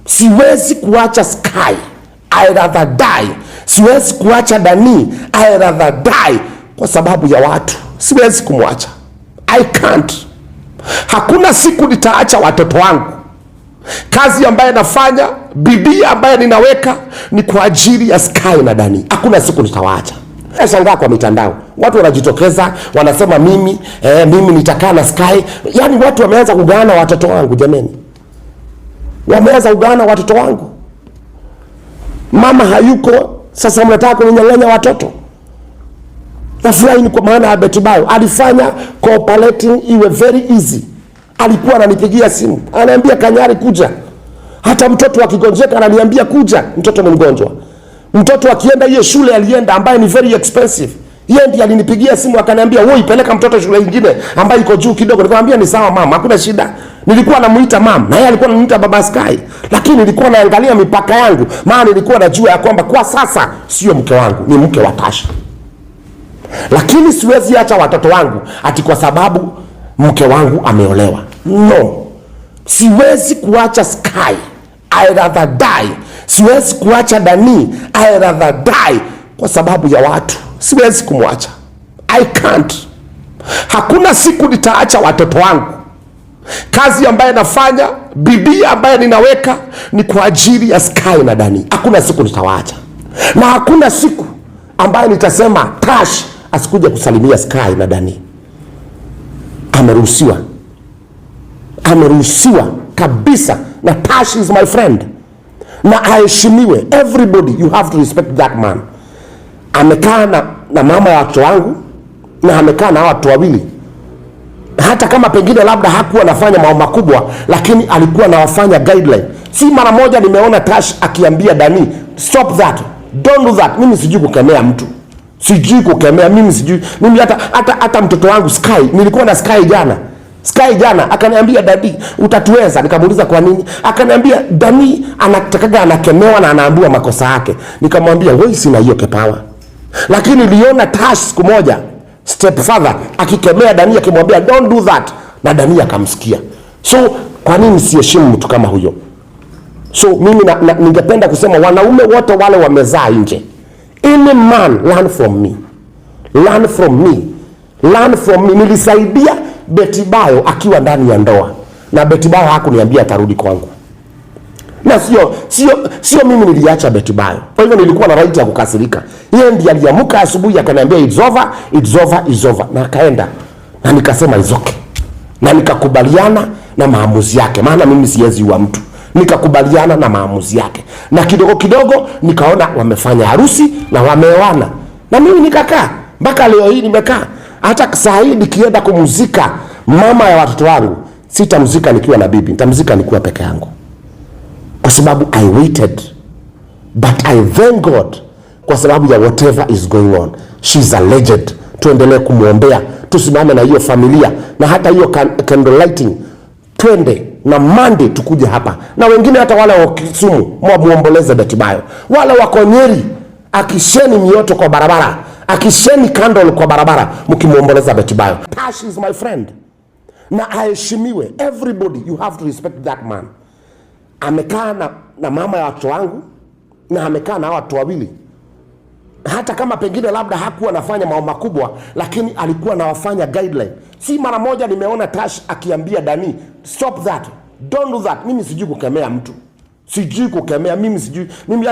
Siwezi kuacha Sky, I rather die. Siwezi kuacha Dani, I rather die kwa sababu ya watu. Siwezi kumwacha, I can't. Hakuna siku nitaacha watoto wangu. Kazi ambaye nafanya, bidii ambaye ninaweka ni kwa ajili ya Sky na Dani. Hakuna siku nitawaacha. Nashangaa kwa mitandao watu wanajitokeza wanasema mimi nitakaa na Sky. Yaani watu wameanza kugawana watoto wangu, jameni, wameanza kugawana watoto wangu. Mama hayuko, sasa mnataka kuninyang'anya watoto. Nafurahi ni kwa maana ya Betty Bayo alifanya cooperating iwe very easy. Alikuwa ananipigia simu ananiambia, "Kanyari, kuja." Hata mtoto akigonjeka ananiambia, "Kuja," mtoto ni mgonjwa. Mtoto akienda hiyo shule alienda ambaye ni very expensive, yeye ndiye alinipigia simu akaniambia, "Wewe peleka mtoto shule nyingine ambayo iko juu kidogo." Nikamwambia, "Ni sawa mama, hakuna shida." Nilikuwa namuita mama na yeye alikuwa ananiita baba Sky, lakini nilikuwa naangalia mipaka yangu, maana nilikuwa najua ya kwamba kwa sasa sio mke wangu, ni mke wa Tasha, lakini siwezi acha watoto wangu ati kwa sababu mke wangu ameolewa. No, siwezi kuacha Sky, I rather die. Siwezi kuacha Dani, I rather die kwa sababu ya watu. Siwezi kumwacha, I can't. Hakuna siku nitaacha watoto wangu. Kazi ambaye nafanya, bidii ambaye ninaweka ni kwa ajili ya Sky na Dani. Hakuna siku nitawaacha, na hakuna siku ambaye nitasema Tash asikuja kusalimia Sky na Dani. Ameruhusiwa, ameruhusiwa kabisa, na Tash is my friend na aheshimiwe. Everybody, you have to respect that man. Amekaa na mama ya watoto wangu na amekaa na watu wawili, hata kama pengine labda hakuwa anafanya mambo makubwa, lakini alikuwa anawafanya guideline. Si mara moja nimeona Tash akiambia Dani, "Stop that, don't do that." Mimi sijui kukemea mtu, sijui kukemea mimi, sijui mimi hata mtoto wangu Sky, nilikuwa na Sky jana. Sky jana akaniambia, "Daddy, utatuweza." Nikamuuliza kwa nini, akaniambia Dani anatakaga anakemewa na anaambiwa makosa yake. Nikamwambia, "Wewe, sina hiyo kipawa," lakini niliona Tash siku moja, stepfather, akikemea Dani akimwambia, "Don't do that," na Dani akamsikia. So kwa nini siheshimu mtu kama huyo? So mimi ningependa kusema wanaume wote wale wamezaa nje, any man, learn from me, learn from me, learn from me. Nilisaidia Betty Bayo akiwa ndani ya ndoa na Betty Bayo hakuniambia atarudi kwangu, na sio mimi niliacha Betty Bayo. Kwa hivyo nilikuwa na right ya kukasirika. Yeye ndiye aliamka asubuhi akaniambia, "It's over, it's over, it's over," na akaenda, na nikasema it's okay, na nikakubaliana na maamuzi yake, maana mimi siwezi ua mtu. Nikakubaliana na maamuzi yake, na kidogo kidogo nikaona wamefanya harusi na wameoana, na mimi nikakaa mpaka leo hii nimekaa. Hata saa hii nikienda kumzika mama ya watoto wangu, sitamzika nikiwa na bibi, nitamzika nikiwa peke yangu kwa sababu I waited, but I thank God kwa sababu ya whatever is going on. She's a legend. Tuendelee kumwombea, tusimame na hiyo familia na hata hiyo candle lighting, twende na Monday tukuje hapa na wengine, hata wale wa Kisumu mwamuomboleze Betty Bayo, wale wako Nyeri, akisheni mioto kwa barabara, akisheni candle kwa barabara mkimwomboleza Betty Bayo. Tash is my friend na aheshimiwe. Everybody, you have to respect that man. Amekaa na mama ya watoto wangu na amekaa na watu wawili, hata kama pengine labda hakuwa anafanya mambo makubwa, lakini alikuwa anawafanya guideline. Si mara moja nimeona Tash akiambia Dani, "Stop that, don't do that." Mimi sijui kukemea mtu, sijui kukemea mimi, sijui mimi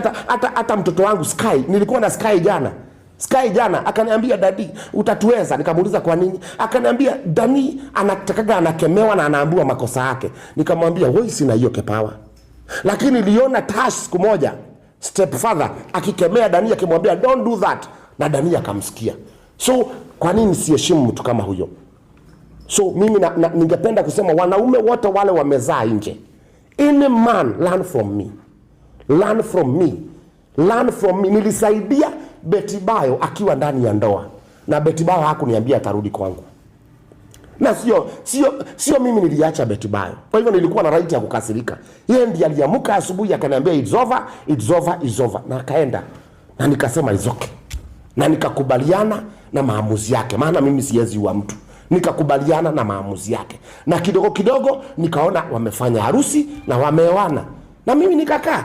hata mtoto wangu Sky, nilikuwa na Sky jana. Sky jana akaniambia, "Daddy, utatuweza." Nikamuuliza kwa nini, akaniambia Dani anatakaga anakemewa na anaambiwa makosa yake. Nikamwambia, "Wewe, sina hiyo kipawa," lakini niliona Tash siku moja, stepfather, akikemea Dani akimwambia, "Don't do that," na Dani akamsikia. So kwa nini siheshimu mtu kama huyo? So mimi ningependa kusema wanaume wote wale wamezaa nje, any man, learn from me, learn from me, learn from me. Nilisaidia Betty Bayo akiwa ndani ya ndoa na Betty Bayo hakuniambia atarudi kwangu, na sio mimi niliacha Betty Bayo. Kwa hivyo nilikuwa na right ya kukasirika. Yeye ndiye aliamka asubuhi akaniambia, "It's over, it's over, it's over," na akaenda, na nikasema it's okay, na nikakubaliana na maamuzi yake, maana mimi siwezi ua mtu. Nikakubaliana na maamuzi yake, na kidogo kidogo nikaona wamefanya harusi na wameoana, Na mimi nikakaa.